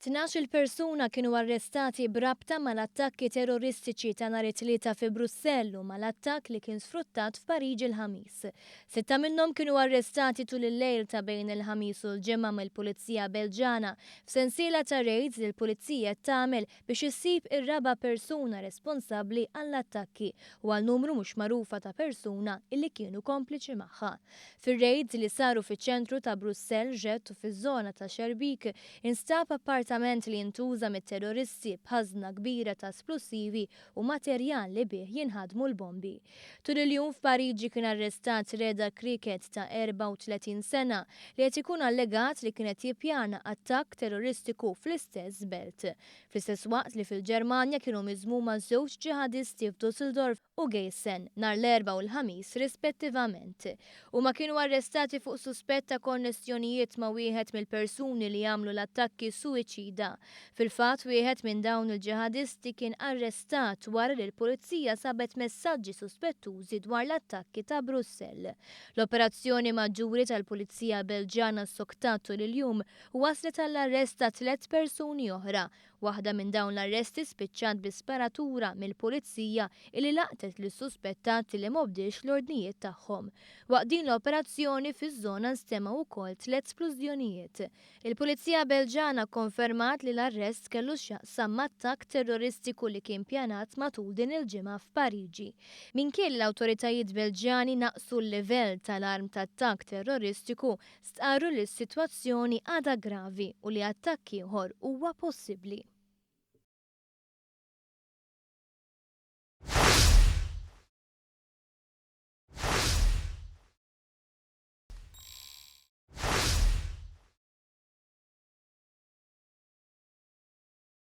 12-il persuna kienu arrestati b'rabta mal-attakki terroristiċi ta' nhar it-Tlieta fi Brussell u mal-attakk li kien sfruttat f'Pariġi l-Ħamis. Sitta minnhom kienu arrestati tul il-lejl ta' bejn il-Ħamis u l-Ġimgħa mill-Pulizija Belġana f'sensiela ta' rejds li l-Pulizija qed tagħmel biex issib ir-raba' persuna responsabbli għall-attakki u għal numru mhux magħrufa ta' persuna illi kienu kompliċi magħha. Fir-rejds li saru fiċ-ċentru ta' Brussell, Jette u fiż-żona ta' Schaerbeek, instab appartament li jintuża mit-terroristi b'ħażna kbira ta' splussivi u materjal li bih jinħadmu l-bombi. Tul il-jum f'Pariġi kien arrestat Reda Kriket ta' 34 sena li qed ikun allegat li kien qed jippjana attakk terroristiku fl-istess belt. Fl-istess waqt li fil-Ġermanja kienu miżmuma żewġ ġihadisti f'Dusseldorf u Giessen nhar l-Erbgħa u l-Ħamis rispettivament. Huma kienu arrestati fuq suspett ta' konnessjonijiet ma' wieħed mill-persuni li għamlu l-attakki suwiċida. Fil-fatt wieħed minn dawn il-ġihadisti kien arrestat wara li l-pulizija sabet messaġġi suspettużi dwar l-attakki ta' Brussell. L-operazzjoni maġġuri tal-Pulizija Belġjana ssoktat tul il-jum u wasslet għall-arrest ta' tlett persuni oħra. Waħda minn dawn l-arresti spiċċat bi sparatura mill-Pulizija illi laqtet lis-suspettati li m'obdiex l-ordnijiet tagħhom. Waqt din l-operazzjoni fiż-żona nstemgħu wkoll tlett splużjonijiet. Il-Pulizija Belġana kkonfermat li l-arrest kellu x'jaqsam m'attakk terroristiku li kien pjanat matul din il-ġimgħa f'Pariġi. Minkejja li l-awtoritajiet Belġjani naqqsu l-livell t'alarm t'attakk terroristiku, Stqarru li s-sitwazzjoni għadha gravi u li attakk ieħor huwa possibbli.